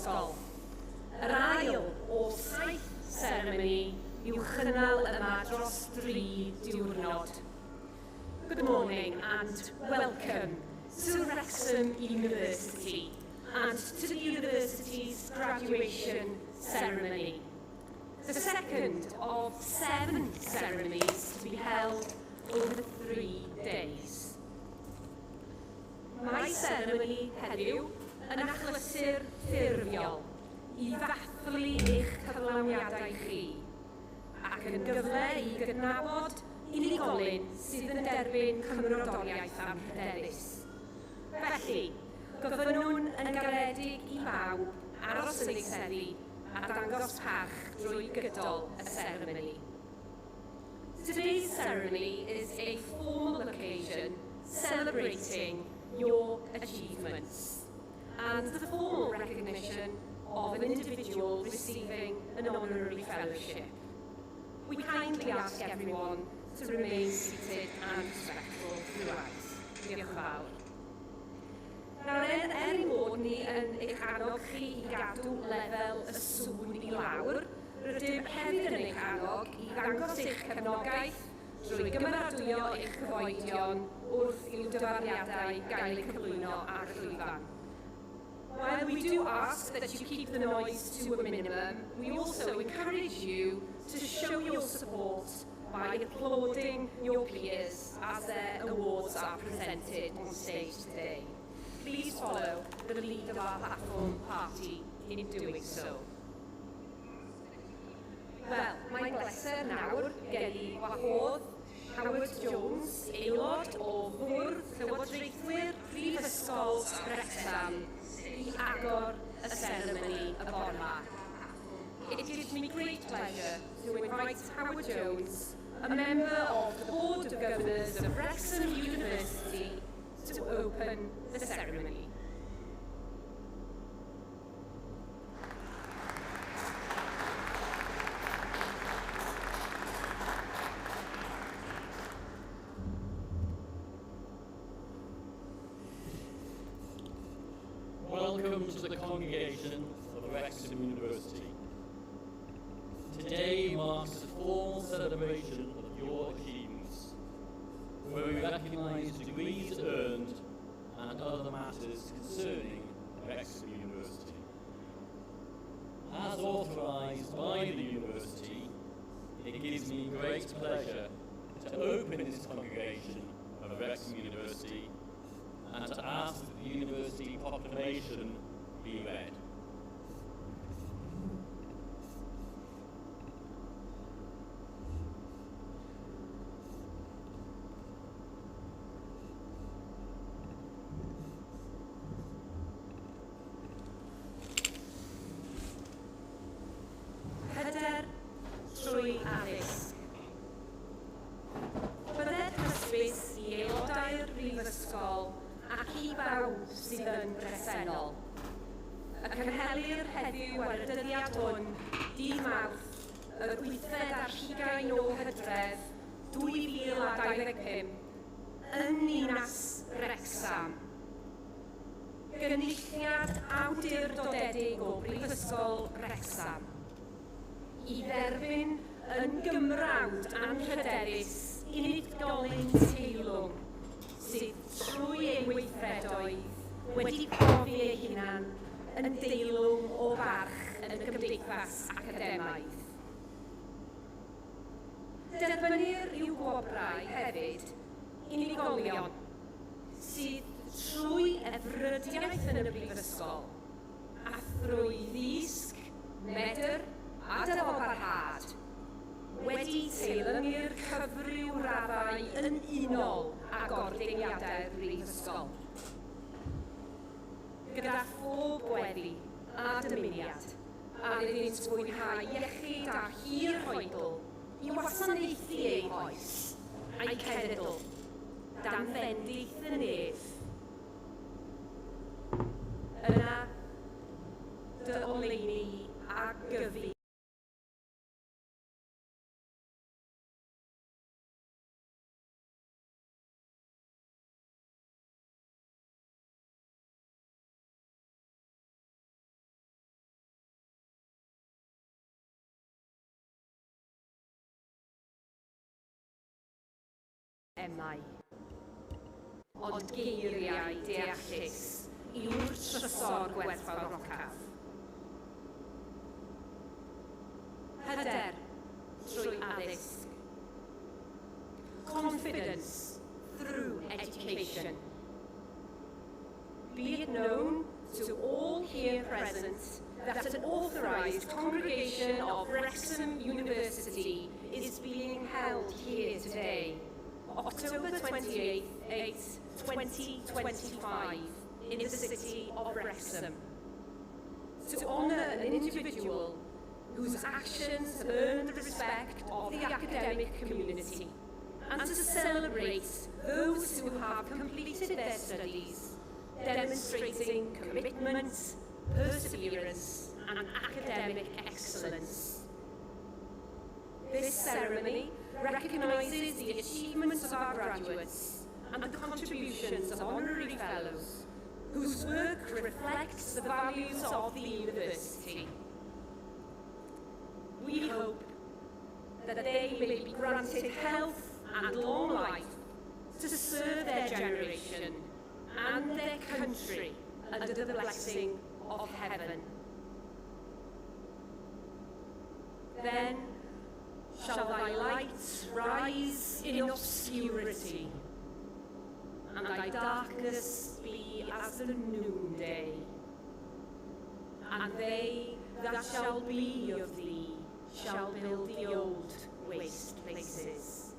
Brifysgol. Yr ail o saith seremoni i'w chynnal yma dros 3 diwrnod. Good morning and welcome to Wrexham University and to the university's graduation ceremony. The second of seven ceremonies to be held over 3 days. Mae seremoni heddiw yn achlysur ffurfiol i ddathlu eich cyflawniadau chi ac yn gyfle i gydnabod unigolyn sydd yn derbyn cymrodoriaeth anrhydeddus. Felly, gofynnwn yn garedig i bawb aros yn eu seddi a dangos parch drwy gydol y seremoni. Today's ceremony is a formal occasion celebrating your achievements and the formal recognition of an individual receiving an honorary fellowship. We kindly ask everyone to remain seated and respectful throughout. Diolch yn fawr. Nawr, er ein bod ni yn eich annog chi i gadw lefel y sŵn i lawr, rydym hefyd yn eich annog i ddangos eich cefnogaeth drwy gymeradwyo eich cyfoedion wrth i'w dyfarniadau gael eu cyflwyno ar y llwyfan. While we do ask that you keep the noise to a minimum, we also encourage you to show your support by applauding your peers as their awards are presented on stage today. Please follow the lead of our platform party in doing so. Wel, mae'n bleser nawr gen i wahodd Howard Jones, aelod o Fwrdd Llywodraethwyr Prifysgol Wrexham, i agor y seremoni y bore yma. It gives me great pleasure to invite Howard Jones, a member of the Board of Governors of Wrexham University, to open the ceremony. Welcome to the congregation of Wrexham University. Today marks the formal celebration of your achievements, where we recognise degrees earned and other matters concerning Wrexham University. As authorised by the university, it gives me great pleasure to open this congregation of Wrexham University and to ask that the university proclamation be read. Hyder trwy addysg. Bydded hysbys i aelodau'r brifysgol ac i bawb sydd yn bresennol. Y cynhelir heddiw ar y dyddiad hwn, dydd Mawrth, yr 28 o Hydref 2025, yn Ninas Wrecsam. Gynulliad awdurdodedig o Brifysgol Wrecsam i dderbyn yn gymrawd anrhydeddus unigolyn teilwng sydd trwy ei weithredoedd wedi profi ei hunan yn deilwng o barch yn y gymdeithas academaidd. Derbynnir i'w gwobrau hefyd unigolion sydd trwy efrydiaeth yn y brifysgol a thrwy ddysg, medr a dyfalbarhad wedi teilyngu'r cyfryw raddau yn unol â gordeiniadau'r brifysgol. Gyda phob gweddi a dymuniad, ar iddynt fwynhau iechyd a hir hoedl i wasanaethu eu hoes a'u cenedl, dan fendith y nef. Yna, dy oleuni a gyfu. Emau. Ond geiriau deallus yw'r trysor gwerthfawrocaf. Hyder trwy addysg. Confidence through education. Be it known to all here present that an authorised congregation of Wrexham University is being held here today, October 28, 2025, in the city of Wrexham, to honour an individual whose actions have earned the respect of the academic community, and to celebrate those who have completed their studies, demonstrating commitment, perseverance, and academic excellence. This ceremony recognises the achievements of our graduates and the contributions of honorary fellows whose work reflects the values of the university. We hope that they may be granted health and long life to serve their generation and their country under the blessing of heaven. Then shall thy light rise in obscurity, and thy darkness be as the noonday. And they that shall be of thee shall build the old waste places.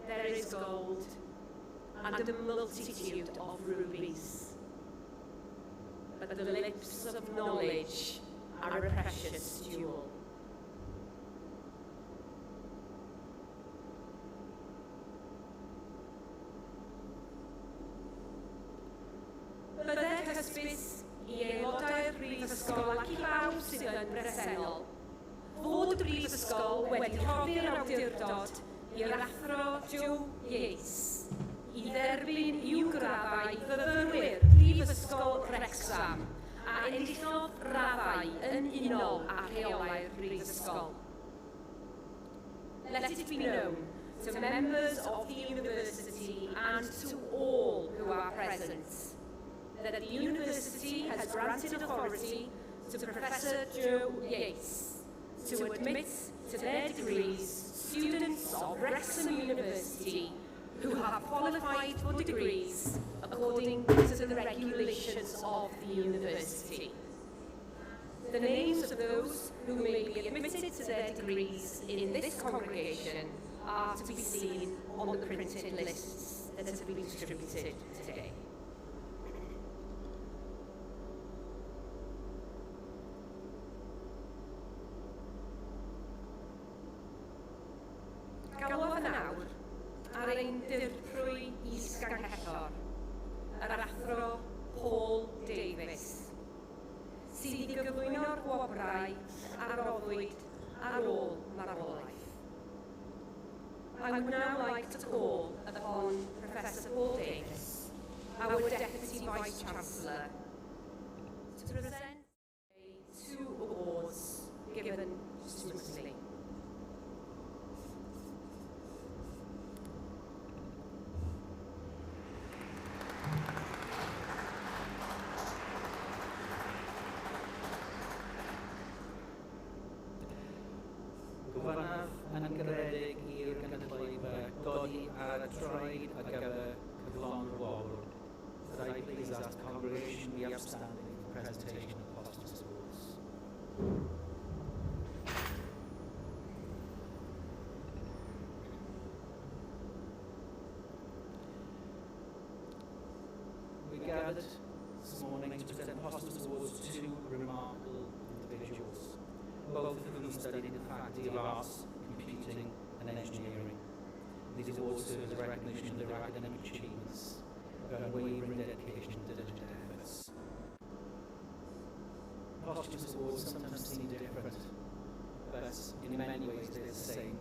There is gold and a multitude of rubies, but the lips of knowledge are a precious jewel. Bydded hysbys i aelodau'r Brifysgol ac i bawb sydd yn bresennol, fod y Brifysgol wedi rhoddi'r awdurdod i'r Athro Joe Yates i dderbyn i'w graddau fyfyrwyr Prifysgol Wrecsam a enillodd raddau yn unol â rheolau'r Brifysgol. Let it be known to members of the university and to all who are present that the university has granted authority to Professor Joe Yates to admit to their degrees students of Wrexham University who have qualified for degrees according to the regulations of the university. The names of those who may be admitted to their degrees in this congregation are to be seen on the printed lists that have been distributed today. Galwaf yn awr ar ein dirprwy is-ganghellor, yr Athro Paul Davies, sydd i gyflwyno'r gwobrau a roddwyd ar ôl marwolaeth. I would now like to call upon Professor Paul Davies, our Deputy Vice-Chancellor, to present two awards given posthumously. Gofynnaf yn garedig i'r gynulleidfa godi ar y traed ar gyfer cyflwyno'r wobr. Could I please ask the congregation to be upstanding for the presentation of posthumous awards. We gathered this morning to present posthumous awards to two remarkable individuals, both of whom studied in the Faculty of Arts, Computing and Engineering. These awards serve as a recognition of their academic achievements, their unwavering dedication and diligent efforts. Posthumous awards sometimes seem different, but in many ways they're the same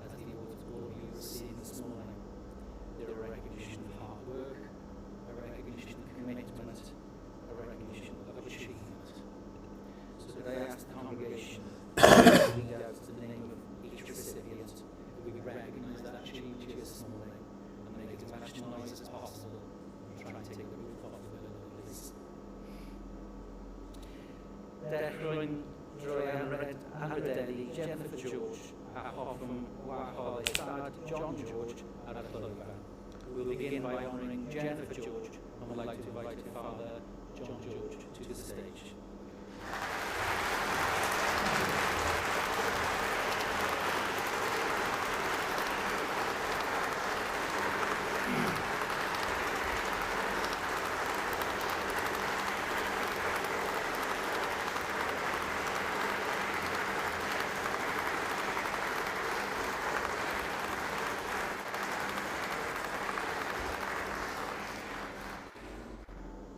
as the awards all of you received this morning. They're a recognition of hard work, a recognition of commitment, a recognition of achievement. So could I ask the congregation to read out the name of each recipient? Dechreuwn drwy anrhydeddu Jennifer George a hoffwn wahodd ei thad John George ar y llwyfan. We'll begin by honouring Jennifer George and would like to invite her father, John George, to the stage.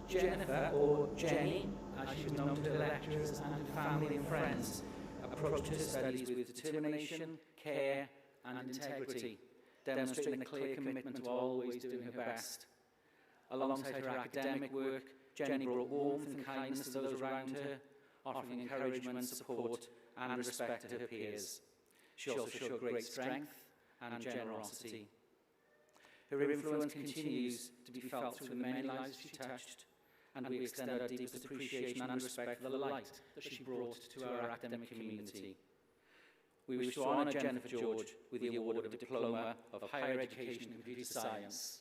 Jennifer, or Jenny, as she was known to her lecturers and family and friends, approached her studies with determination, care and integrity, demonstrating a clear commitment to always doing her best. Alongside her academic work, Jenny brought warmth and kindness to those around her, offering encouragement, support and respect to her peers. She also showed great strength and generosity. Her influence continues to be felt through the many lives she touched, and we extend our deepest appreciation and respect for the light that she brought to our academic community. We wish to honour Jennifer George with the award of a Diploma of Higher Education in Computer Science.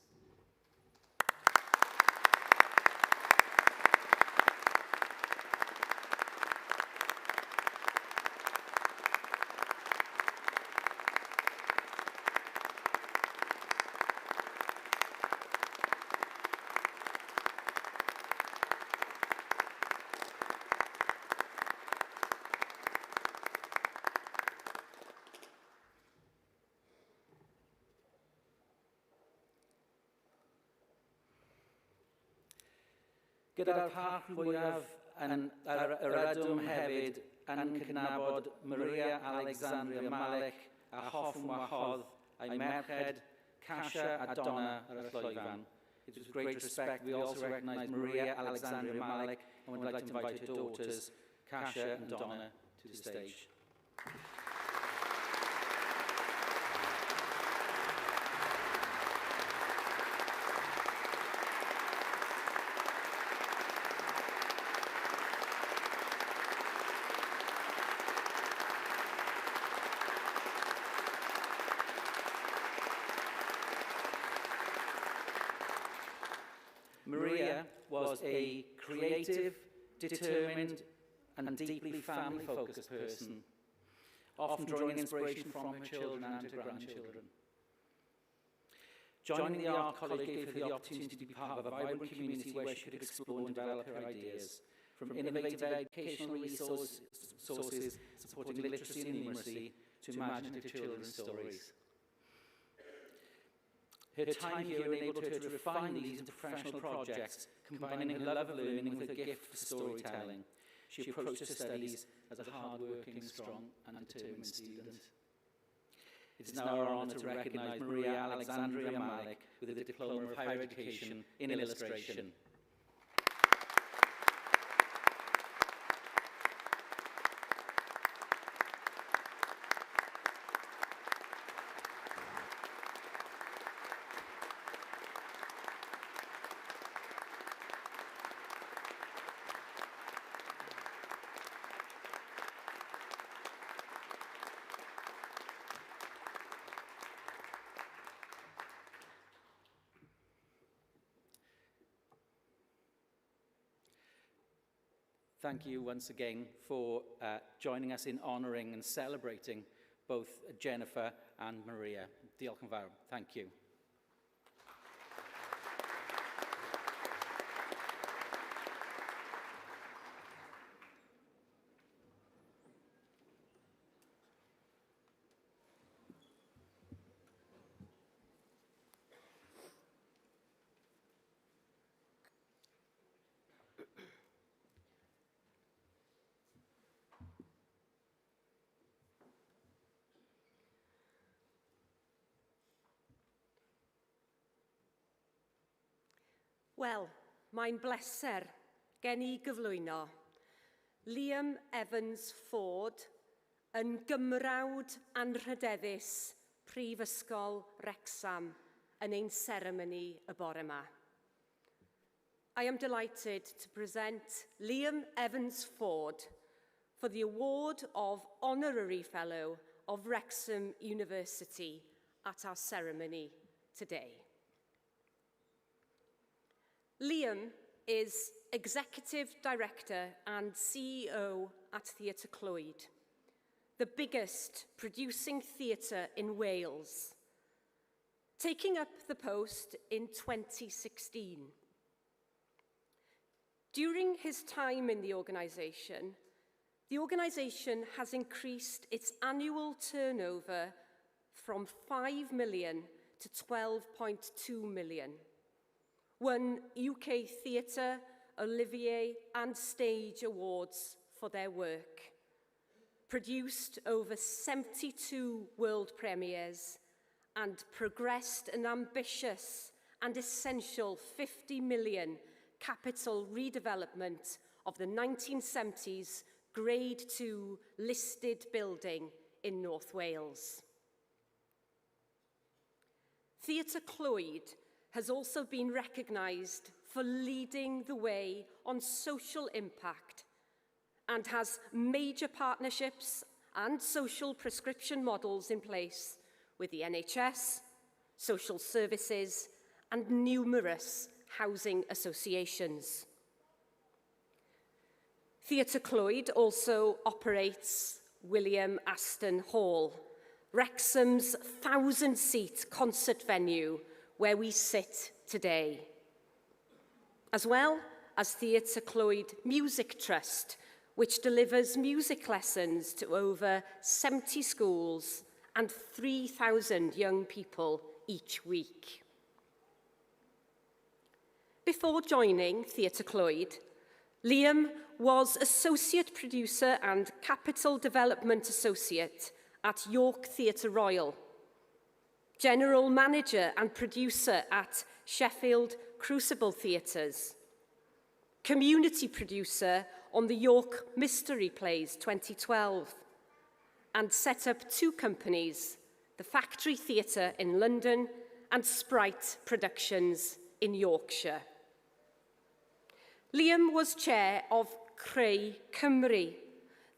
Gyda'r parch mwyaf yn yr ydym hefyd yn cydnabod Maria Alexandria Malek a hoffwn wahodd ei merched Kasia a Donna ar y llwyfan. It was with great respect we also recognise Maria Alexandria Malek and would like to invite her daughters, Kasia and Donna, to the stage. Maria was a creative, determined, and deeply family-focused person, often drawing inspiration from her children and her grandchildren. Joining the Art College gave her the opportunity to be part of a vibrant community where she could explore and develop her ideas, from innovative educational resources supporting literacy and numeracy to imaginative children's stories. Her time here enabled her to refine these into professional projects, combining her love of learning with her gift for storytelling. She approached her studies as a hard-working, strong and determined student. It is now our honour to recognise Maria Alexandria Malik with a Diploma of Higher Education in Illustration. Thank you once again for joining us in honouring and celebrating both Jennifer and Maria. Diolch yn fawr. Thank you. Wel, mae'n bleser gen i gyflwyno Liam Evans Ford yn gymrawd anrhydeddus Prifysgol Wrecsam yn ein seremoni y bore yma. I am delighted to present Liam Evans Ford. for the award of Honorary Fellow of Wrexham University at our ceremony today. Liam is Executive Director and CEO at Theatr Clwyd, the biggest producing theatre in Wales, taking up the post in 2016. During his time in the organisation has increased its annual turnover from 5 million to 12.2 million, won UK Theatre, Olivier and Stage Awards for their work, produced over 72 world premieres and progressed an ambitious and essential 50 million capital redevelopment of the 1970s Grade 2 listed building in North Wales. Theatr Clwyd has also been recognised for leading the way on social impact and has major partnerships and social prescription models in place with the NHS, social services and numerous housing associations. Theatr Clwyd also operates William Aston Hall, Wrexham's 1,000-seat concert venue where we sit today, as well as Theatr Clwyd Music Trust, which delivers music lessons to over 70 schools and 3,000 young people each week. Before joining Theatr Clwyd, Liam was Associate Producer and Capital Development Associate at York Theatre Royal, General Manager and Producer at Sheffield Crucible Theatres, Community Producer on the York Mystery Plays 2012, and set up two companies, the Factory Theatre in London and Sprite Productions in Yorkshire. Liam was chair of Creu Cymru,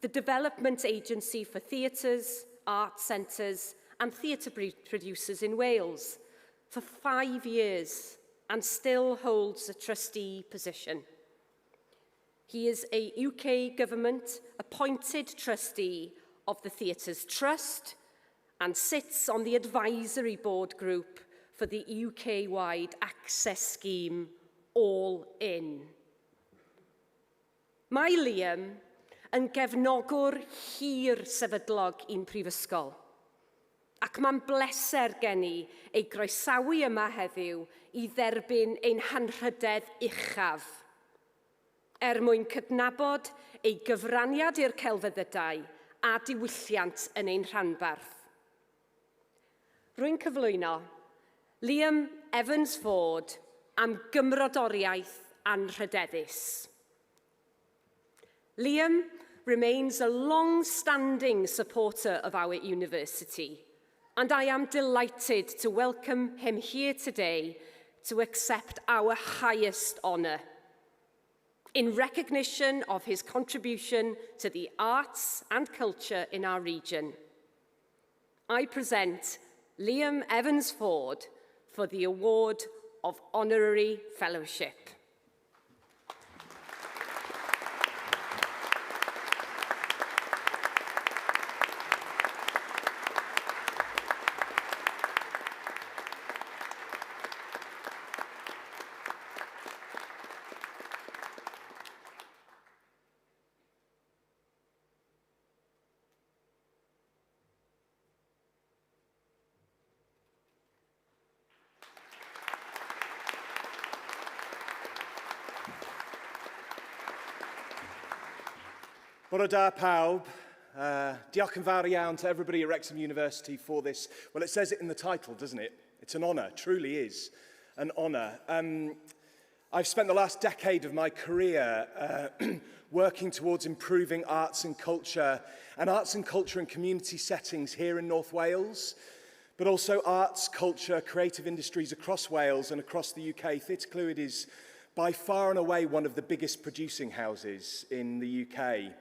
the development agency for theatres, art centres and theatre producers in Wales, for 5 years and still holds a trustee position. He is a UK government appointed trustee of the Theatres Trust and sits on the advisory board group for the UK-wide access scheme All In. Mae Liam yn gefnogwr hir sefydlog i'n prifysgol. Ac mae'n bleser gen i ei groesawu yma heddiw i dderbyn ein hanrhydedd uchaf. Er mwyn cydnabod ei gyfraniad i'r celfyddydau a diwylliant yn ein rhanbarth. Rwy'n cyflwyno Liam Evans Ford am gymrodoriaeth anrhydeddus. Liam remains a long-standing supporter of our university, and I am delighted to welcome him here today to accept our highest honour in recognition of his contribution to the arts and culture in our region. I present Liam Evans Ford for the award of Honorary Fellowship. Bore da pawb. Diolch yn fawr iawn to everybody at Wrexham University for this. Well, it says it in the title, doesn't it? It's an honour, truly is an honour. I've spent the last decade of my career working towards improving arts and culture, and arts and culture and community settings here in North Wales, but also arts, culture, creative industries across Wales and across the UK. Theatr Clwyd is by far and away one of the biggest producing houses in the UK.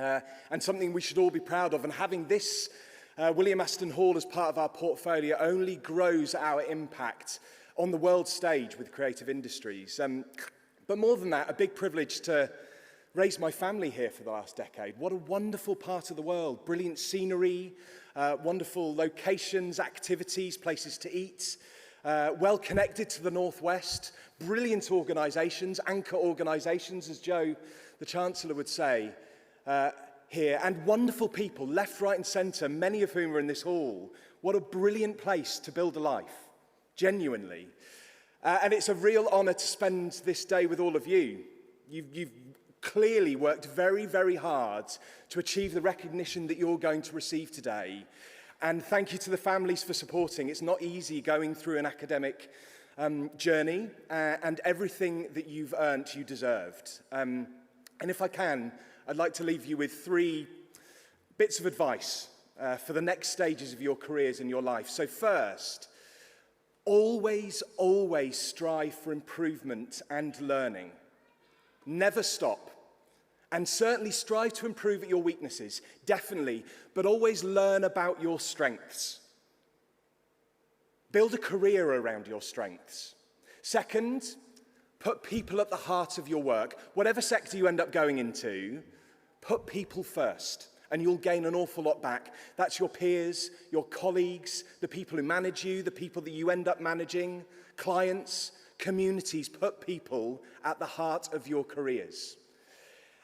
And something we should all be proud of. And having this William Aston Hall as part of our portfolio only grows our impact on the world stage with creative industries. But more than that, a big privilege to raise my family here for the last decade. What a wonderful part of the world. Brilliant scenery, wonderful locations, activities, places to eat, well connected to the Northwest, brilliant organisations, anchor organisations, as Joe, the Chancellor, would say here, and wonderful people, left, right and centre, many of whom are in this hall. What a brilliant place to build a life, genuinely. And it's a real honour to spend this day with all of you. You've clearly worked very, very hard to achieve the recognition that you're going to receive today. And thank you to the families for supporting. It's not easy going through an academic journey, and everything that you've earned, you deserved. And if I can, I'd like to leave you with 3 bits of advice for the next stages of your careers and your life. So first, always, always strive for improvement and learning. Never stop. And certainly strive to improve at your weaknesses, definitely, but always learn about your strengths. Build a career around your strengths. Second, put people at the heart of your work. Whatever sector you end up going into, put people first, and you'll gain an awful lot back. That's your peers, your colleagues, the people who manage you, the people that you end up managing, clients, communities. Put people at the heart of your careers.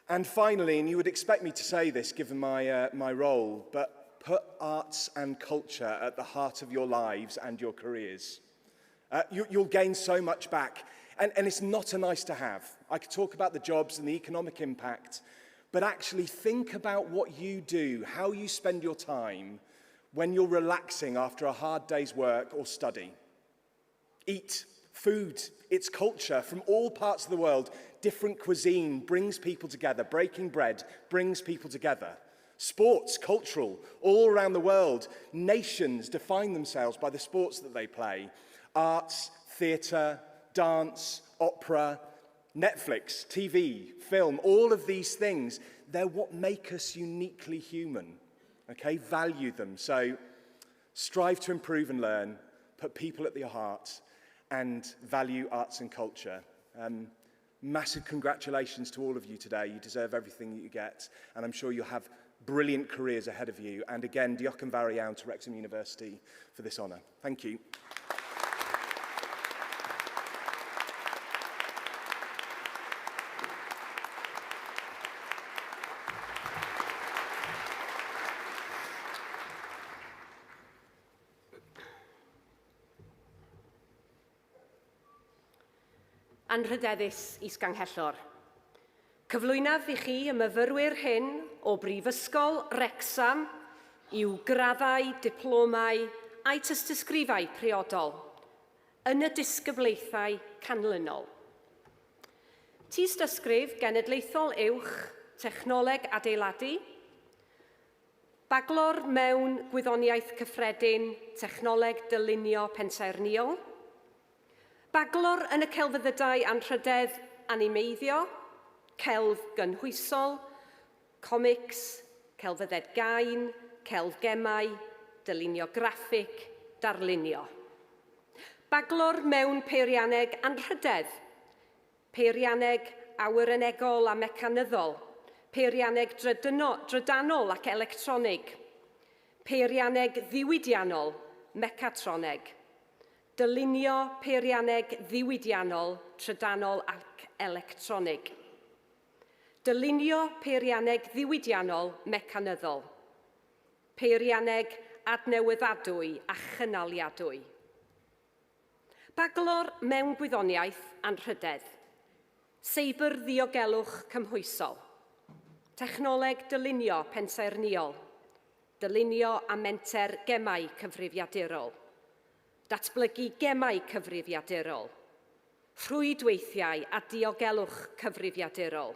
And finally, and you would expect me to say this given my role, but put arts and culture at the heart of your lives and your careers. You'll gain so much back. And it's not a nice to have. I could talk about the jobs and the economic impact, but actually think about what you do, how you spend your time when you're relaxing after a hard day's work or study. Eat. Food, its culture from all parts of the world, different cuisine brings people together. Breaking bread brings people together. Sports, cultural, all around the world. Nations define themselves by the sports that they play. Arts, theatre, dance, opera, Netflix, TV, film, all of these things, they're what make us uniquely human. Okay, value them. So strive to improve and learn, put people at your heart, and value arts and culture. Massive congratulations to all of you today. You deserve everything that you get, and I'm sure you'll have brilliant careers ahead of you. And again, diolch yn fawr iawn to Wrexham University for this honour. Thank you. Anrhydeddus Is-Ganghellor. Cyflwynaf i chi y myfyrwyr hyn o Brifysgol Wrecsam i'w graddau, diplomau a'u tystysgrifau priodol yn y disgyblaethau canlynol. Tystysgrif Genedlaethol Uwch Technoleg Adeiladu, Baglor mewn Gwyddoniaeth Cyffredin Technoleg Dylunio Pensaernïol, Baglor yn y celfyddydau anrhydedd animeiddio, celf gynhwysol, comics, celfydded gain, celf gemau, dylunio graffig, darlunio. Baglor mewn peirianneg anrhydedd, peirianneg awyrenegol a mecanyddol, peirianneg drydanol ac electronig, peirianneg ddiwydiannol, mecatroneg, dylunio peirianneg ddiwydiannol, trydanol ac electronig, dylunio peirianneg ddiwydiannol mecanyddol, peirianneg adnewyddadwy a chynaliadwy. Baglor mewn gwyddoniaeth anrhydedd, seibr ddiogelwch cymhwysol, technoleg dylunio pensaernïol, dylunio a menter gemau cyfrifiadurol, datblygu gemau cyfrifiadurol, rhwydweithiau a diogelwch cyfrifiadurol,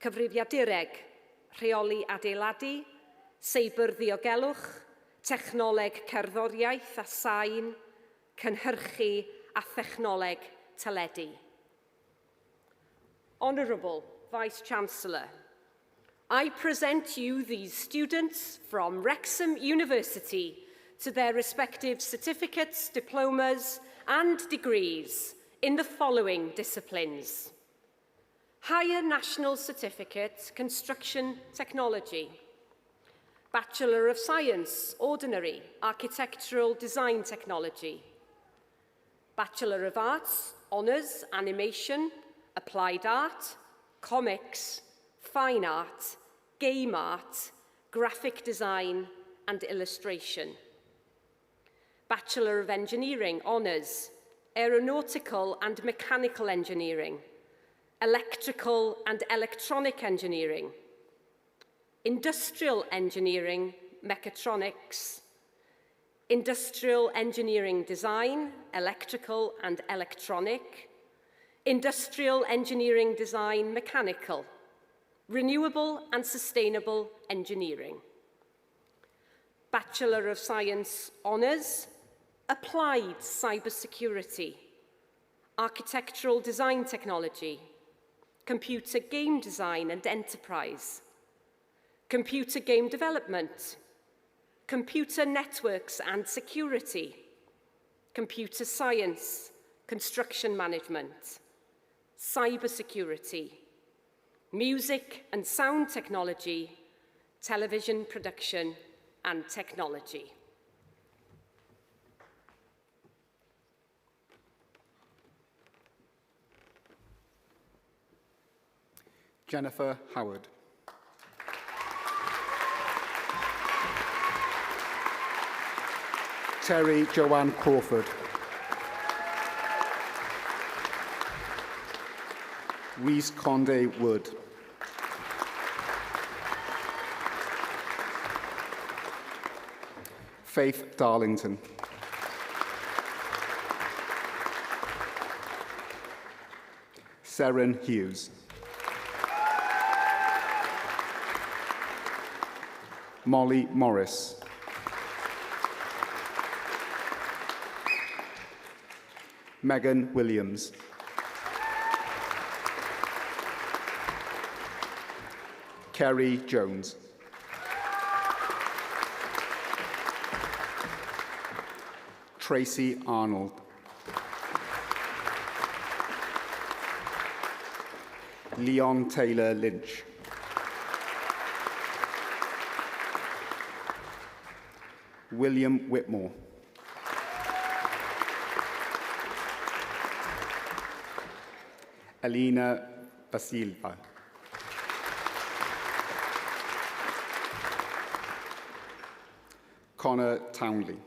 cyfrifiadureg, rheoli adeiladu, seibr ddiogelwch, technoleg cerddoriaeth a sain, cynhyrchu a thechnoleg teledu. Honourable Vice-Chancellor, I present you these students from Wrexham University to their respective certificates, diplomas and degrees in the following disciplines. Higher National Certificate, Construction Technology. Bachelor of Science, Ordinary, Architectural Design Technology. Bachelor of Arts, Honours, Animation, Applied Art, Comics, Fine Art, Game Art, Graphic Design and Illustration. Bachelor of Engineering, Honours, Aeronautical and Mechanical Engineering, Electrical and Electronic Engineering, Industrial Engineering, Mechatronics, Industrial Engineering Design, Electrical and Electronic, Industrial Engineering Design, Mechanical, Renewable and Sustainable Engineering. Bachelor of Science Honours, Applied Cybersecurity, Architectural Design Technology, Computer Game Design and Enterprise, Computer Game Development, Computer Networks and Security, Computer Science, Construction Management, Cybersecurity, Music and Sound Technology, Television Production and Technology. Jennifer Howard. Terry Joanne Crawford. Reese Conde Wood. Faith Darlington. Seren Hughes. Molly Morris. Megan Williams. Kerry Jones. Tracy Arnold. Leon Taylor Lynch. William Whitmore. Alina Vasilva. Connor Townley.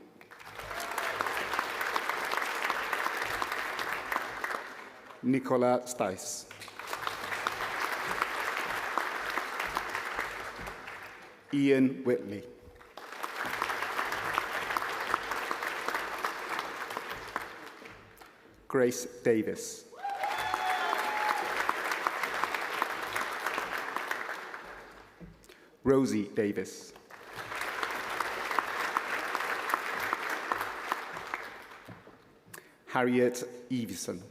Nicola Stice. Ian Whitley. Grace Davis. Rosie Davis. Harriet Eveson.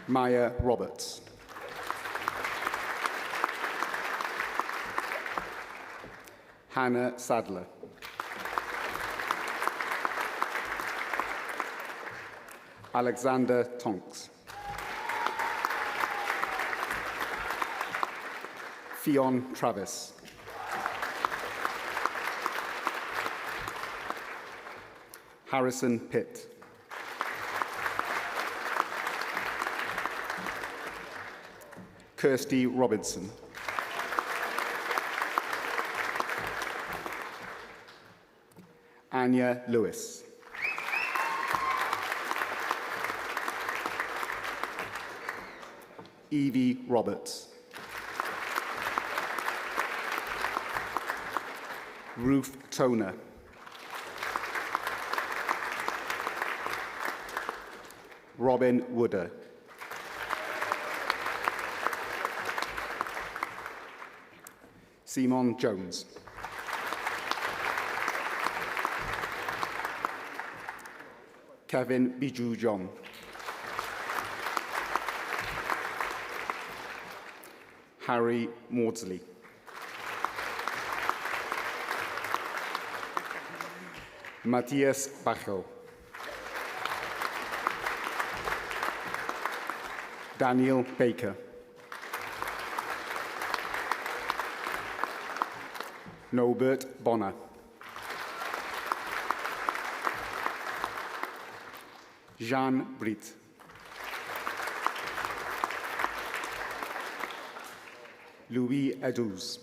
Maya Roberts. Hannah Sadler. Alexander Tonks. Fionn Travis. Harrison Pitt. Kirsty Robinson. Anya Lewis. Evie Roberts. Ruth Toner. Robin Wooder. Simon Jones. Kevin Biju John. Harry Maudsley. Matthias Bachel. Daniel Baker. Norbert Bonner. Jean Britt. Louis Edouz.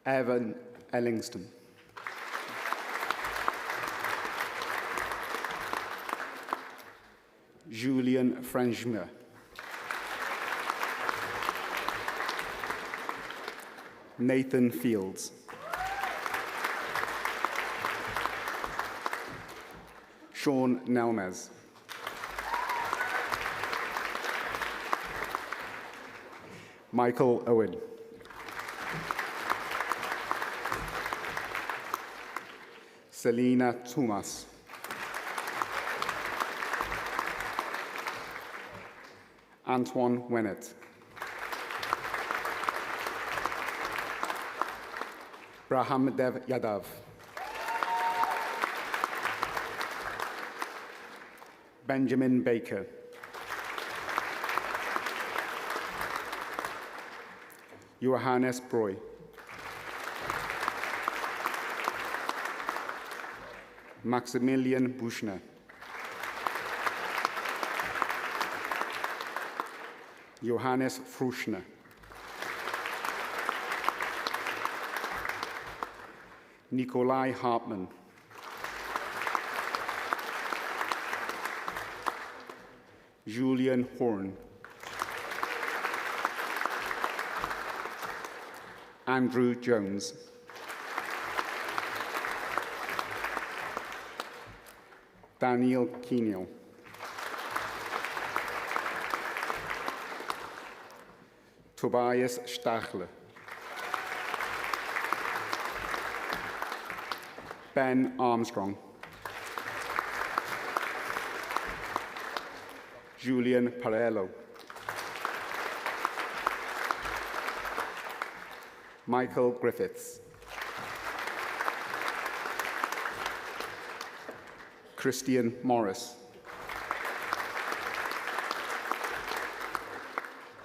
Evan Ellingston. Julian Franchmer. Nathan Fields. Sean Nelmes. Michael Owen. Selina Tumas. Antoine Wennett. Braham Dev Yadav. Benjamin Baker. Johannes Broy. Maximilian Buchner. Johannes Fruschner. Nikolai Hartmann. Julian Horn. Andrew Jones. Daniel Keeniel. Tobias Stachler. Ben Armstrong. Julian Parello. Michael Griffiths. Christian Morris.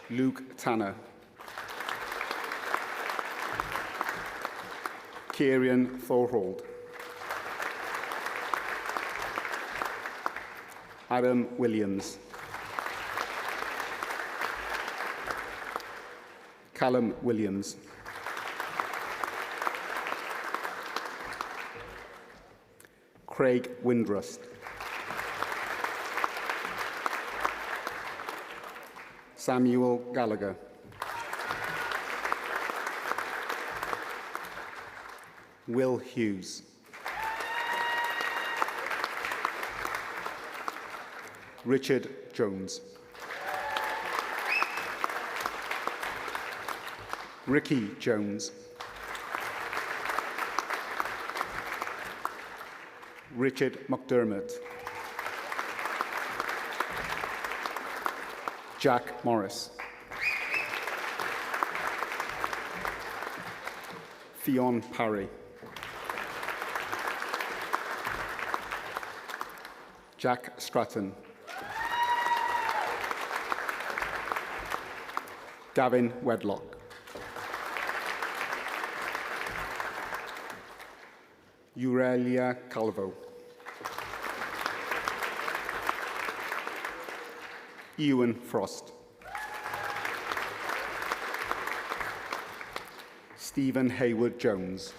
Luke Tanner. Kieran Thorhold. Adam Williams. Callum Williams. Craig Windrust. Samuel Gallagher. Will Hughes. Richard Jones. Ricky Jones. Richard McDermott. Jack Morris. Fionn Parry. Jack Stratton. Gavin Wedlock. Aurelia Calvo. Ewan Frost. Stephen Hayward Jones.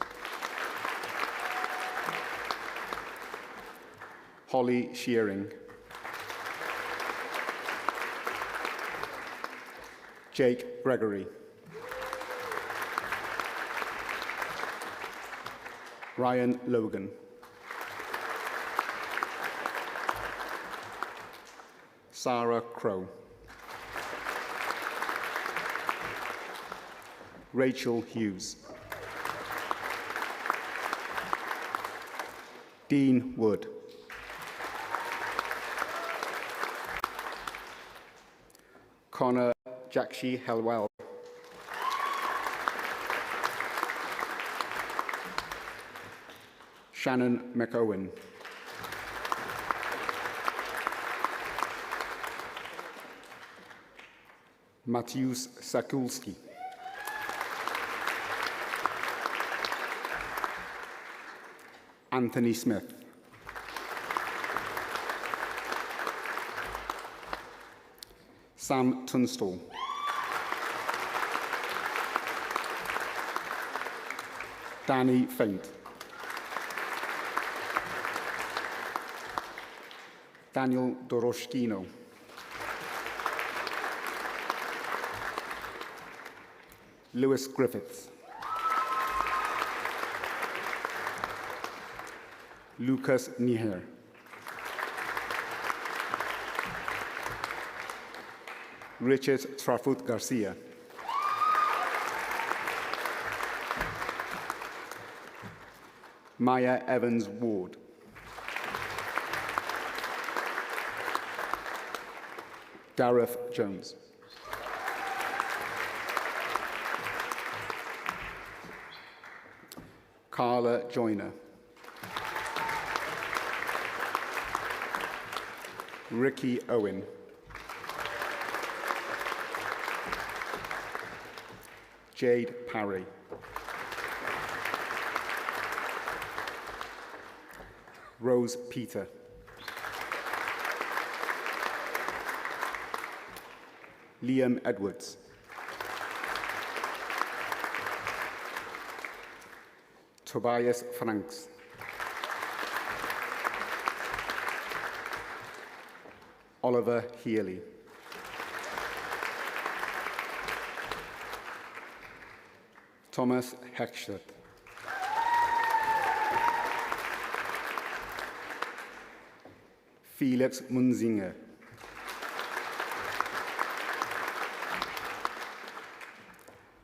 Holly Shearing. Jake Gregory. Ryan Logan. Sarah Crow. Rachel Hughes. Dean Wood. Connor Jakshi Helwell. Shannon McOwen. Mateusz Sakulski. Anthony Smith. Sam Tunstall. Danny Faint. Daniel Doroshkino. Lewis Griffiths. Lucas Niher. Richard Trafut Garcia. Maya Evans Ward. Gareth Jones. Carla Joyner. Ricky Owen. Jade Parry. Rose Peter. Liam Edwards. Tobias Franks. Oliver Healy. Thomas Heckstedt. Felix Munzinger.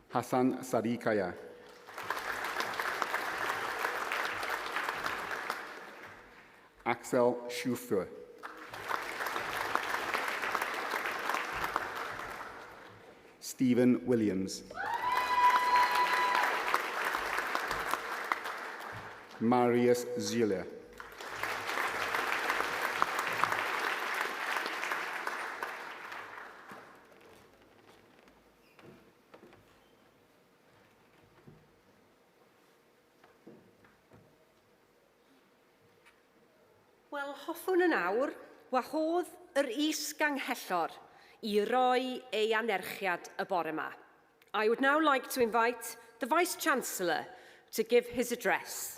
Hassan Sarikaya. Axel Schufer. Stephen Williams. Marius Ziller. Wel, hoffwn yn awr wahodd yr is-ganghellor i roi ei anerchiad y bore yma. I would now like to invite the Vice-Chancellor to give his address.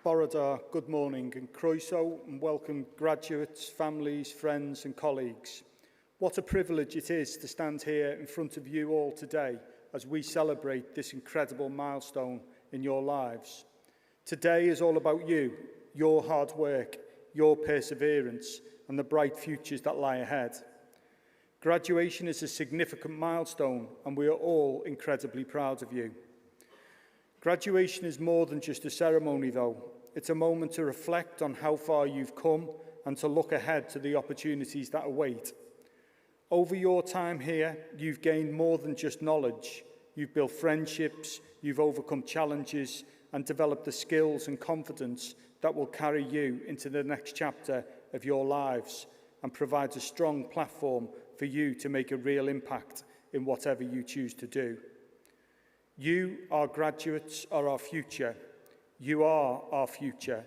Bore da, good morning and croeso and welcome graduates, families, friends and colleagues. What a privilege it is to stand here in front of you all today as we celebrate this incredible milestone in your lives. Today is all about you, your hard work, your perseverance and the bright futures that lie ahead. Graduation is a significant milestone and we are all incredibly proud of you. Graduation is more than just a ceremony though. It's a moment to reflect on how far you've come and to look ahead to the opportunities that await. Over your time here, you've gained more than just knowledge. You've built friendships, you've overcome challenges, and developed the skills and confidence that will carry you into the next chapter of your lives and provides a strong platform for you to make a real impact in whatever you choose to do. You, our graduates, are our future. You are our future.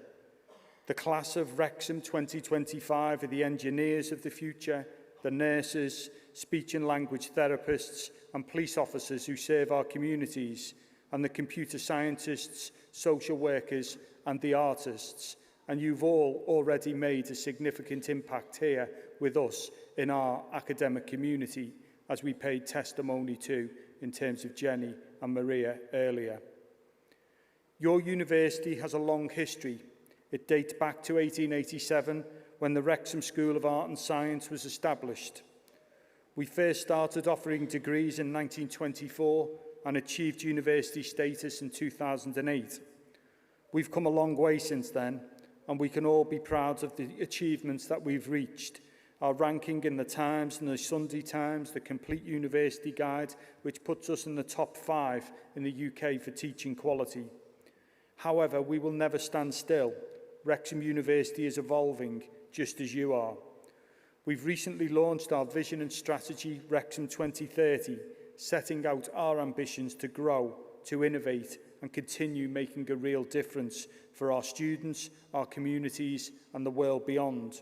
The class of Wrexham 2025 are the engineers of the future, the nurses, speech and language therapists and police officers who serve our communities, and the computer scientists, social workers and the artists. And you've all already made a significant impact here with us in our academic community, as we paid testimony to in terms of Jenny and Maria earlier. Your university has a long history. It dates back to 1887, when the Wrexham School of Art and Science was established. We first started offering degrees in 1924 and achieved university status in 2008. We've come a long way since then, and we can all be proud of the achievements that we've reached. Our ranking in the Times and the Sunday Times, the Complete University Guide, which puts us in the top five in the UK for teaching quality. However, we will never stand still. Wrexham University is evolving, just as you are. We've recently launched our vision and strategy, Wrexham 2030, setting out our ambitions to grow, to innovate and continue making a real difference for our students, our communities and the world beyond.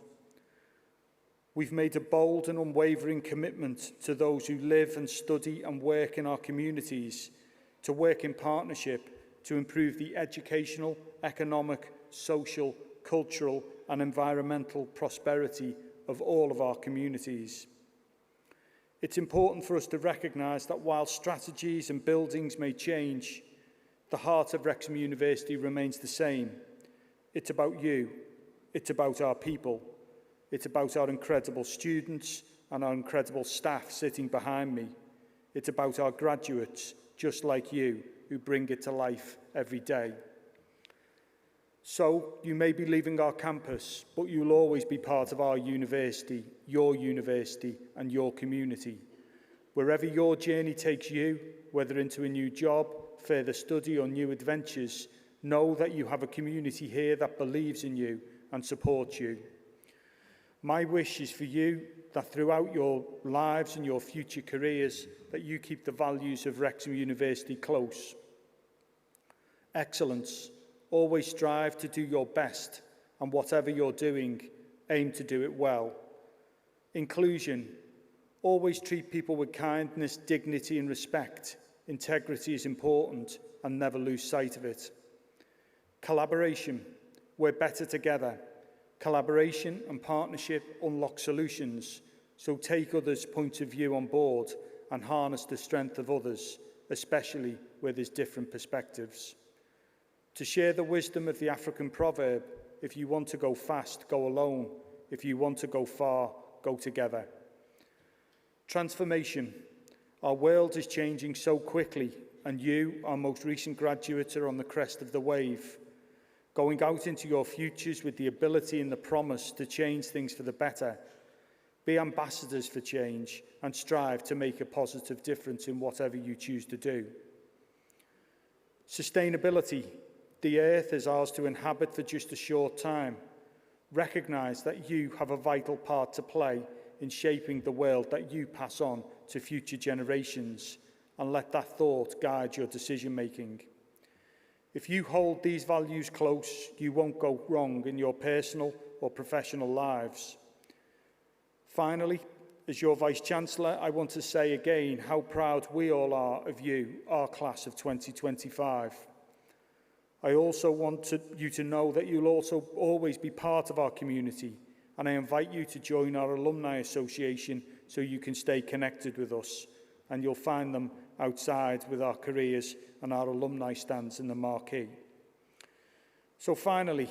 We've made a bold and unwavering commitment to those who live and study and work in our communities, to work in partnership to improve the educational, economic, social, cultural and environmental prosperity of all of our communities. It's important for us to recognise that while strategies and buildings may change, the heart of Wrexham University remains the same. It's about you. It's about our people. It's about our incredible students and our incredible staff sitting behind me. It's about our graduates, just like you, who bring it to life every day. So you may be leaving our campus, but you'll always be part of our university, your university and your community. Wherever your journey takes you, whether into a new job, further study or new adventures, know that you have a community here that believes in you and supports you. My wish is for you that throughout your lives and your future careers, that you keep the values of Wrexham University close. Excellence. Always strive to do your best, and whatever you're doing, aim to do it well. Inclusion. Always treat people with kindness, dignity and respect. Integrity is important and never lose sight of it. Collaboration. We're better together. Collaboration and partnership unlock solutions, so take others' points of view on board and harness the strength of others, especially where there's different perspectives. To share the wisdom of the African proverb, if you want to go fast, go alone. If you want to go far, go together. Transformation. Our world is changing so quickly, and you, our most recent graduates, are on the crest of the wave. Going out into your futures with the ability and the promise to change things for the better. Be ambassadors for change and strive to make a positive difference in whatever you choose to do. Sustainability. The earth is ours to inhabit for just a short time. Recognise that you have a vital part to play in shaping the world that you pass on to future generations, and let that thought guide your decision making. If you hold these values close, you won't go wrong in your personal or professional lives. Finally, as your Vice-Chancellor, I want to say again how proud we all are of you, our class of 2025. I also want to, you to know that you'll also always be part of our community, and I invite you to join our Alumni Association so you can stay connected with us, and you'll find them outside with our careers and our alumni stands in the marquee. So finally,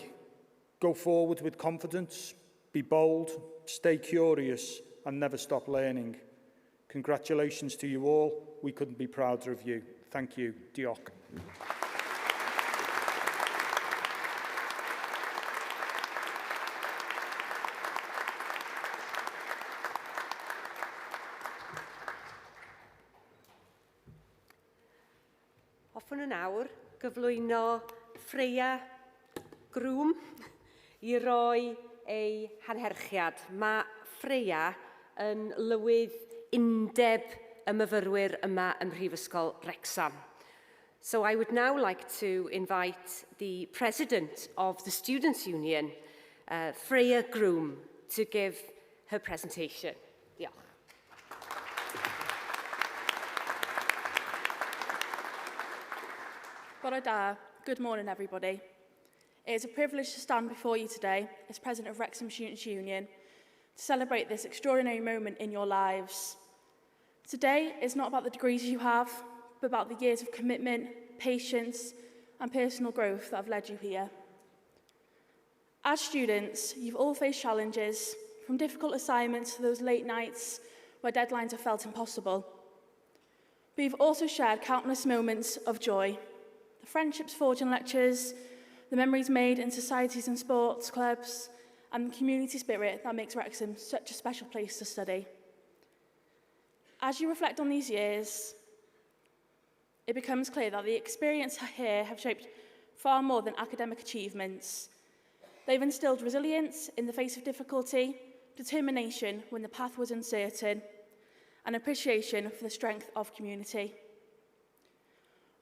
go forward with confidence, be bold, stay curious, and never stop learning. Congratulations to you all. We couldn't be prouder of you. Thank you. Diolch. Hoffwn yn awr gyflwyno Freya Groom i roi ei hanherchiad. Mae Freya yn lywydd undeb y myfyrwyr yma ym Mhrifysgol Wrexham. So I would now like to invite the President of the Students' Union, Freya Groom, to give her presentation. Diolch. Bore da. Good morning, everybody. It is a privilege to stand before you today as President of Wrexham Students' Union to celebrate this extraordinary moment in your lives. Today is not about the degrees you have, but about the years of commitment, patience, and personal growth that have led you here. As students, you've all faced challenges, from difficult assignments to those late nights where deadlines have felt impossible. We've also shared countless moments of joy. The friendships forged in lectures, the memories made in societies and sports clubs, and the community spirit that makes Wrexham such a special place to study. As you reflect on these years, it becomes clear that the experience here have shaped far more than academic achievements. They've instilled resilience in the face of difficulty, determination when the path was uncertain, and appreciation for the strength of community.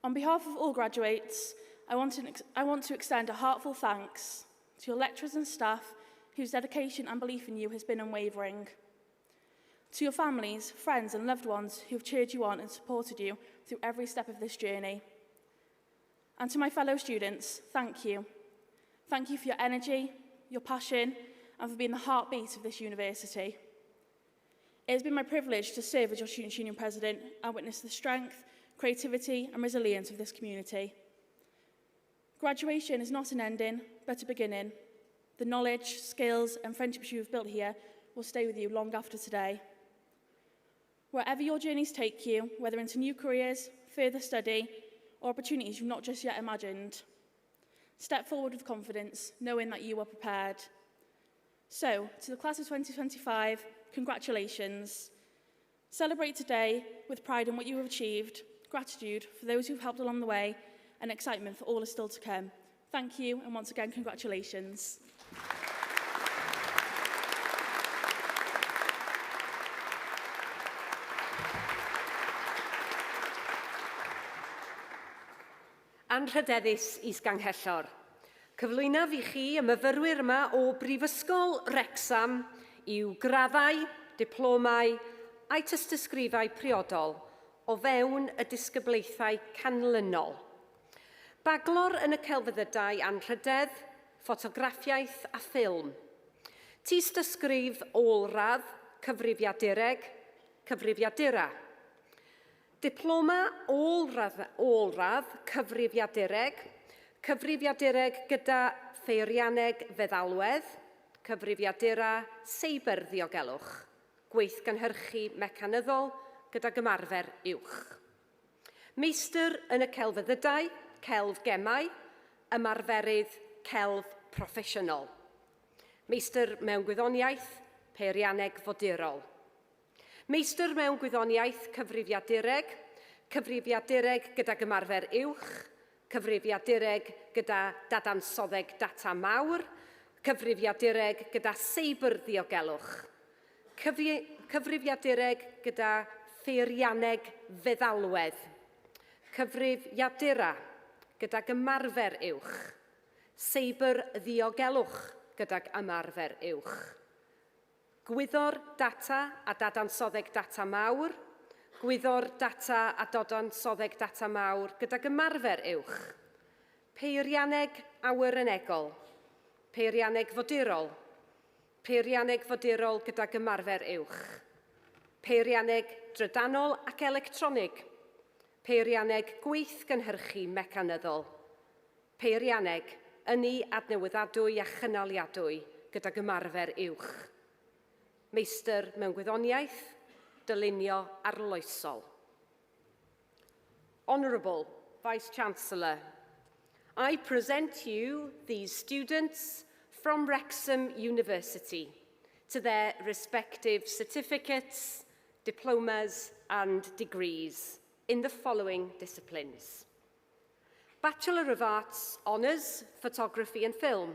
On behalf of all graduates, I want to, I want to extend a heartfelt thanks to your lecturers and staff whose dedication and belief in you has been unwavering. To your families, friends and loved ones who have cheered you on and supported you through every step of this journey. And to my fellow students, thank you. Thank you for your energy, your passion, and for being the heartbeat of this university. It has been my privilege to serve as your Students' Union President and witness the strength, creativity and resilience of this community. Graduation is not an ending, but a beginning. The knowledge, skills and friendships you have built here will stay with you long after today. Wherever your journeys take you, whether into new careers, further study, or opportunities you've not just yet imagined, step forward with confidence, knowing that you are prepared. So, to the class of 2025, congratulations. Celebrate today with pride in what you have achieved, gratitude for those who've helped along the way, and excitement for all is still to come. Thank you, and once again, congratulations. Anrhydeddus Is-Ganghellor. Cyflwynaf i chi y myfyrwyr yma o Brifysgol Wrecsam i'w graddau, diplomau a'u tystysgrifau priodol o fewn y disgyblaethau canlynol. Baglor yn y celfyddydau anrhydedd, ffotograffiaeth a ffilm. Tystysgrif ôl-radd, cyfrifiadureg, cyfrifiadura. Diploma ôl-radd, ôl-radd cyfrifiadureg, cyfrifiadureg gyda pheirianneg feddalwedd, cyfrifiadura seiberddiogelwch, gweithgynhyrchu mecanyddol gydag ymarfer uwch. Meistr yn y celfyddydau, celf gemau, ymarferydd celf proffesiynol. Meistr mewn gwyddoniaeth, peirianneg fodurol. Meistr mewn gwyddoniaeth cyfrifiadureg, cyfrifiadureg gydag ymarfer uwch, cyfrifiadureg gyda dadansoddeg data mawr, cyfrifiadureg gyda seiberddiogelwch, cyfrifiadureg gyda pheirianneg feddalwedd, cyfrifiadura gydag ymarfer uwch, seiberddiogelwch gydag ymarfer uwch, gwyddor data a dadansoddeg data mawr, gwyddor data a dadansoddeg data mawr gydag ymarfer uwch, peirianneg awyrennegol, peirianneg fodurol, peirianneg fodurol gydag ymarfer uwch, peirianneg drydanol ac electronig, peirianneg gweithgynhyrchu mecanyddol, peirianneg ynni adnewyddadwy a chynaliadwy gydag ymarfer uwch. Meistr mewn gwyddoniaeth, dylunio arloesol. Honourable Vice-Chancellor, I present you these students from Wrexham University to their respective certificates, diplomas and degrees in the following disciplines. Bachelor of Arts Honours, Photography and Film.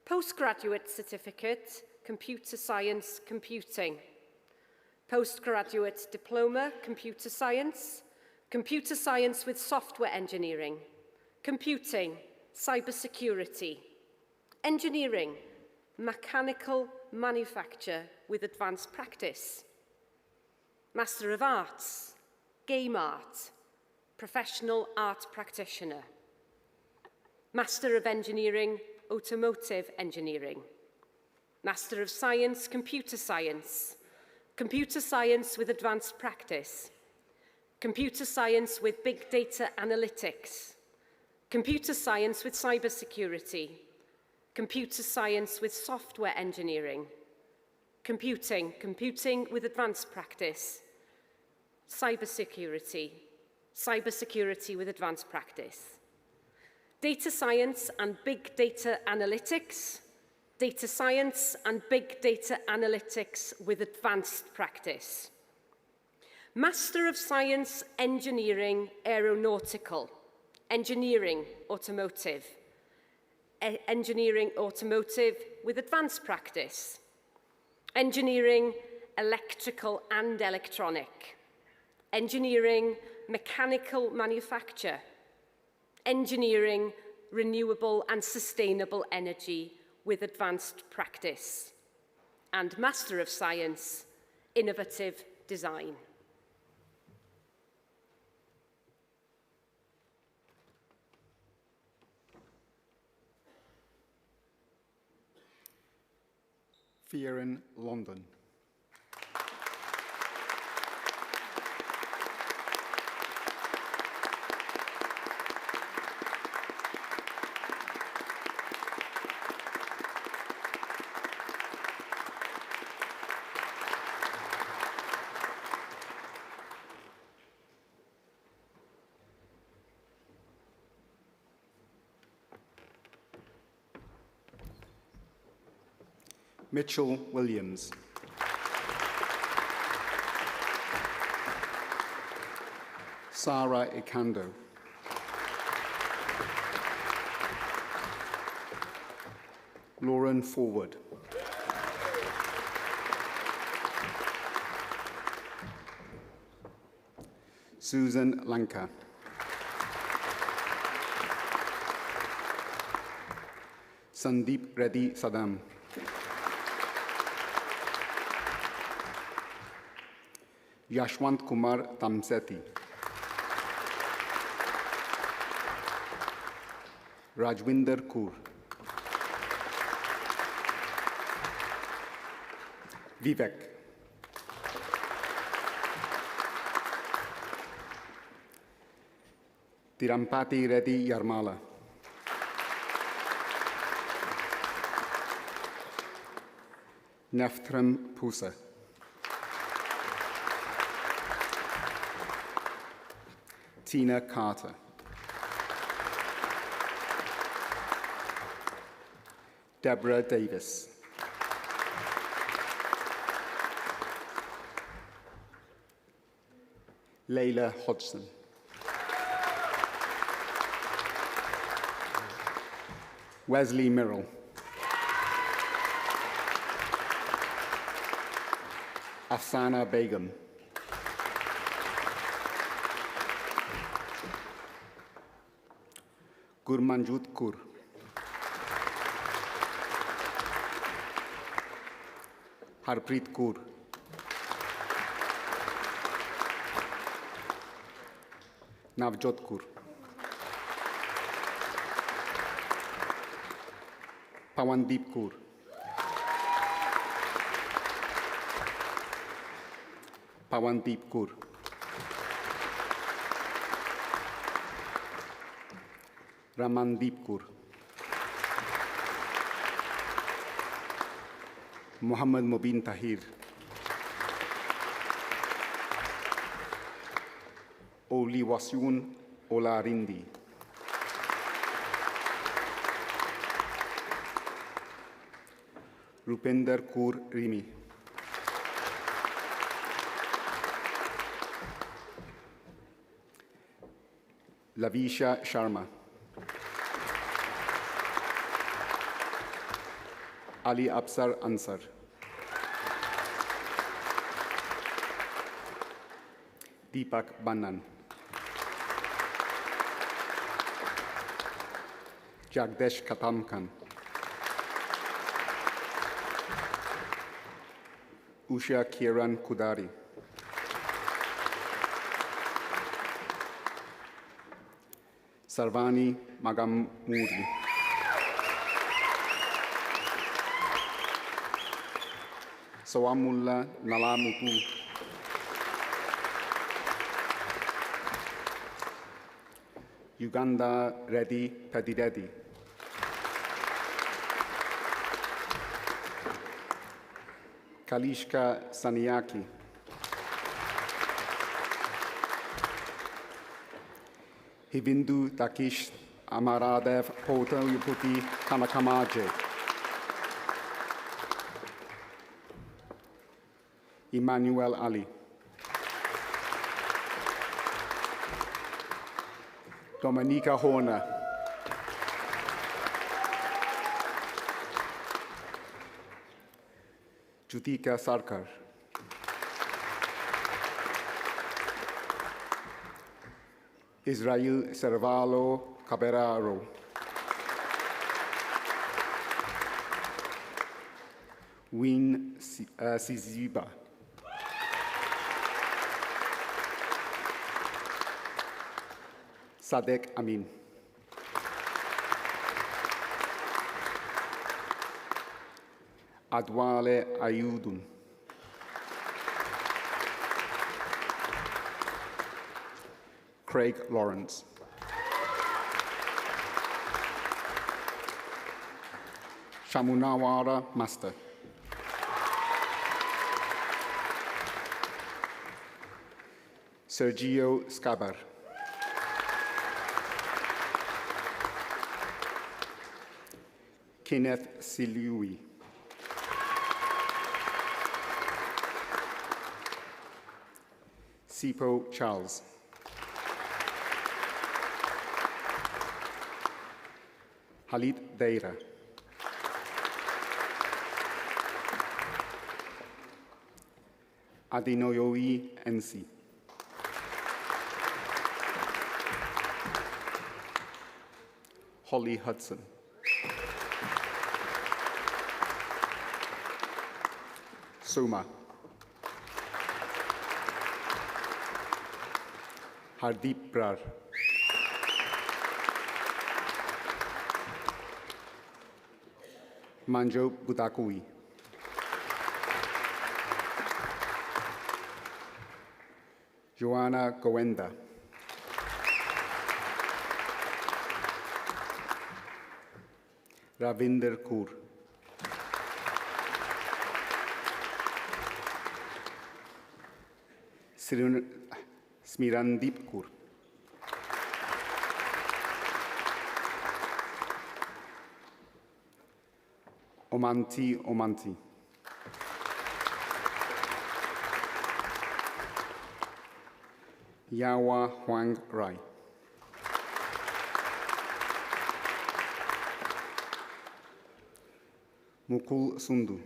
Postgraduate Certificate, Computer Science, Computing. Postgraduate Diploma, Computer Science, Computer Science with Software Engineering, Computing, Cybersecurity, Engineering, Mechanical Manufacture with Advanced Practice, Master of Arts, Game Art, Professional Art Practitioner, Master of Engineering, Automotive Engineering, Master of Science, Computer Science, Computer Science with Advanced Practice, Computer Science with Big Data Analytics, Computer Science with Cybersecurity, Computer Science with Software Engineering, Computing, Computing with Advanced Practice, Cybersecurity, Cybersecurity with Advanced Practice. Data Science and Big Data Analytics, Data Science and Big Data Analytics with Advanced Practice. Master of Science Engineering Aeronautical, Engineering Automotive, Engineering Automotive with Advanced Practice, Engineering Electrical and Electronic, Engineering Mechanical Manufacture, Engineering Renewable and Sustainable Energy with Advanced Practice, and Master of Science, Innovative Design. Fieran London. Mitchell Williams. Sarah Ikando. Lauren Forward. Susan Lanka. Sandeep Reddy Saddam. Yashwant Kumar Tamsetti. Rajwinder Kaur. Vivek. Tirampati Reddy Yarmala. Neftram Pusa. Tina Carter. Deborah Davis. Layla Hodgson. Wesley Mirrell. Afsana Begum. Gurmanjot Kaur. Harpreet Kaur. Navjot Kaur. Pawandeep Kaur. Pawandeep Kaur. Ramandeep Kaur. Muhammad Mubin Tahir. Oluwaseun Olarinde. Rupinder Kaur Rimi. Lavisha Sharma. Ali Absar Ansar. Deepak Bannan. Jagdesh Katamkan. Usha Kiran Kudari. Sarvani Magamuri. Sawamulla Nalamutu. Uganda Reddy Pedireddy. Kalishka Saniaki. Hivindu Dakish Amaradev Potoyuputi Kanakamaje. Emmanuel Ali. Dominica Horner. Judika Sarkar. Israel Servalo Caberaro. Win Siziba. Sadek Amin. Adwale Ayudun. Craig Lawrence. Shamunawara Master. Sergio Scabar. Kenneth Silui. Sipo Charles. Halit Deira. Adinoyoi Nsi. Holly Hudson. Soma. Hardeep Brar. Manjo Budakui. Joanna Goenda. Ravinder Kaur. Smirandip Kaur. Omanti Omanti. Yawa Huang Rai. Mukul Sundu.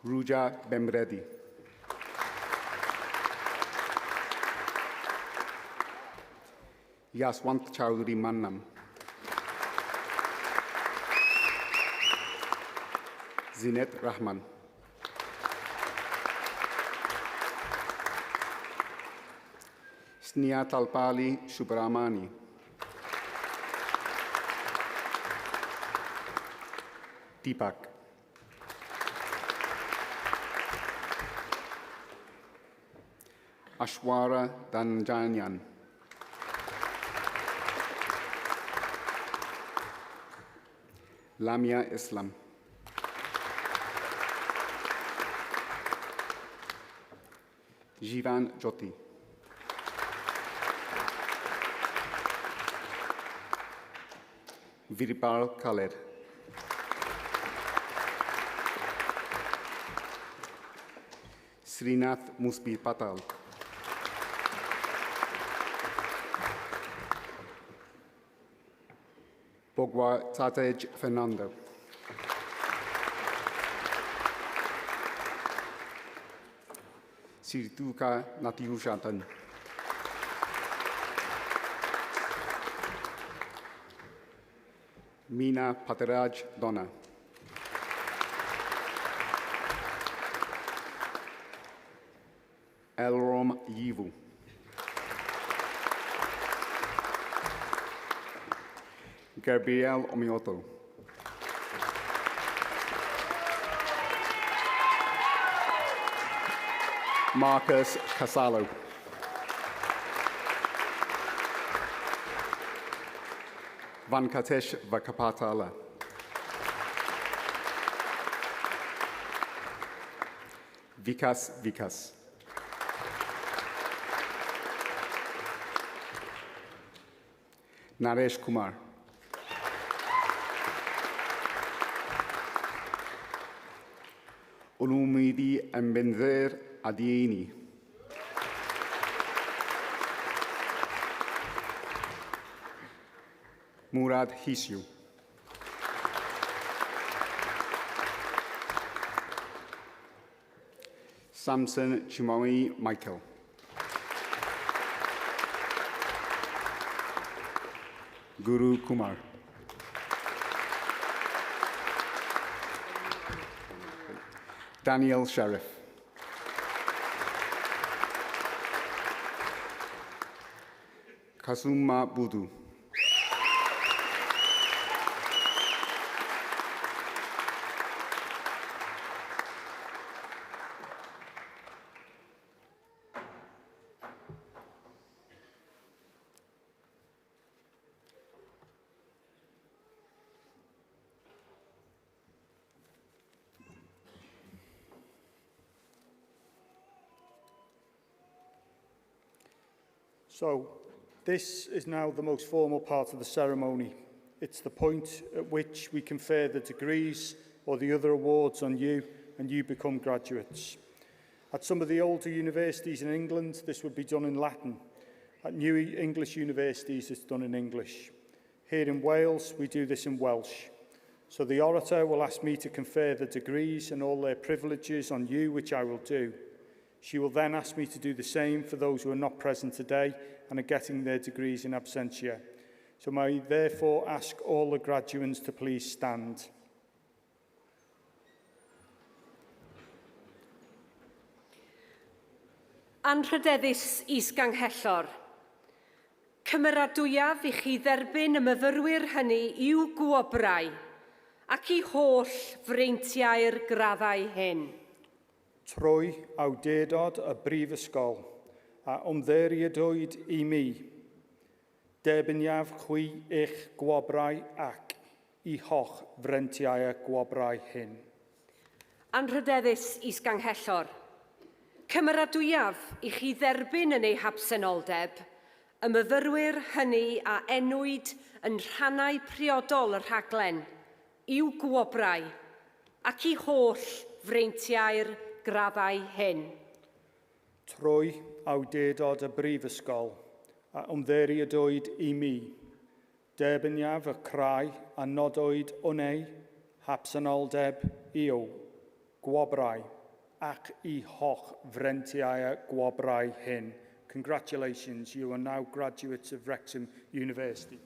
Ruja Bemredi. Yaswant Chowdhury Mannam. Zinet Rahman. Sneha Talpali Subramani. Deepak. Ashwara Dhananjayan. Lamia Islam. Jivan Jyoti. Virpal Khaled. Srinath Musbi Patal. Bogwa Tatej Fernando. Sirituka Natiushatan. Meena Pataraj Donna. Elrom Yivu. Gabriel Omioto. Marcus Casalo. Vankatesh Vakapatala. Vikas Vikas. Naresh Kumar. Olumidi Mbenzer Adieni. Murad Hisiu. Samson Chimoi Michael. Guru Kumar. Daniel Sheriff. Kasuma Budu. So, this is now the most formal part of the ceremony. It's the point at which we confer the degrees or the other awards on you and you become graduates. At some of the older universities in England, this would be done in Latin. At new English universities, it's done in English. Here in Wales, we do this in Welsh. So the orator will ask me to confer the degrees and all their privileges on you, which I will do. She will then ask me to do the same for those who are not present today and are getting their degrees in absentia. So may I therefore ask all the graduates to please stand. Anrhydeddus Is-Ganghellor, cymeradwyaf i chi dderbyn y myfyrwyr hynny i'w gwobrau ac i holl freintiau'r graddau hyn. Trwy awdurdod y brifysgol a ymddiriedwyd i mi, derbyniaf chwi eich gwobrau ac i holl freintiau'r gwobrau hyn. Anrhydeddus Is-Ganghellor, cymeradwyaf i chi dderbyn yn eu habsenoldeb y myfyrwyr hynny a enwyd yn rhannau priodol y rhaglen i'w gwobrau ac i holl freintiau'r graddau hyn. Trwy awdurdod y brifysgol a ymddiriedwyd i mi, derbyniaf y crai a nodwyd yn eu habsenoldeb i'w gwobrau ac i holl freintiau'r gwobrau hyn. Congratulations, you are now graduates of Wrexham University.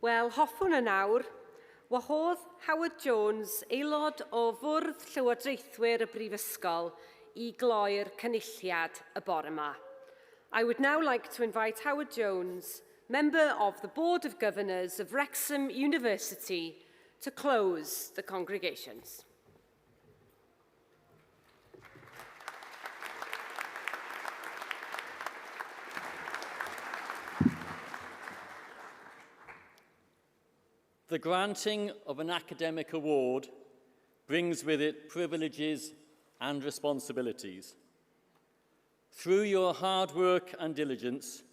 Wel, hoffwn yn awr wahodd Howard Jones, aelod o Fwrdd Llywodraethwyr y Brifysgol, i gloi'r cynulliad y bore yma. I would now like to invite Howard Jones, member of the Board of Governors of Wrexham University, to close the congregations. The granting of an academic award brings with it privileges and responsibilities. Through your hard work and diligence,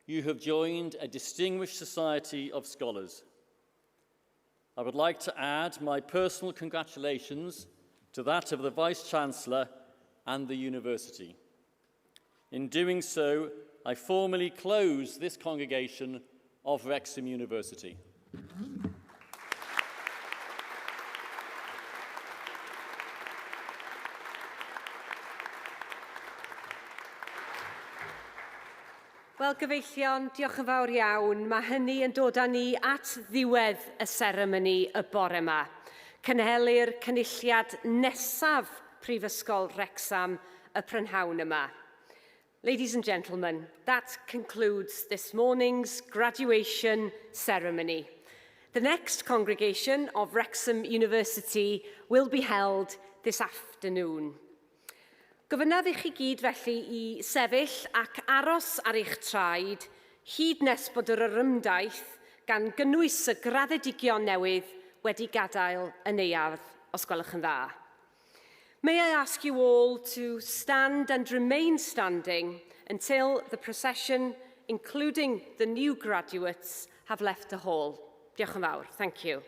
you have joined a distinguished society of scholars. I would like to add my personal congratulations to that of the Vice-Chancellor and the University. In doing so, I formally close this congregation of Wrexham University. Wel, gyfeillion, diolch yn fawr iawn. Mae hynny yn dod â ni at ddiwedd y seremoni y bore yma. Cynhelir cynulliad nesaf Prifysgol Wrecsam y prynhawn yma. Ladies and gentlemen, that concludes this morning's graduation ceremony. The next congregation of Wrexham University will be held this afternoon. Gofynnaf i chi gyd felly i sefyll ac aros ar eich traed hyd nes bod yr orymdaith gan gynnwys y graddedigion newydd wedi gadael y neuadd, os gwelwch yn dda. May I ask you all to stand and remain standing until the procession, including the new graduates, have left the hall. Diolch yn fawr. Thank you.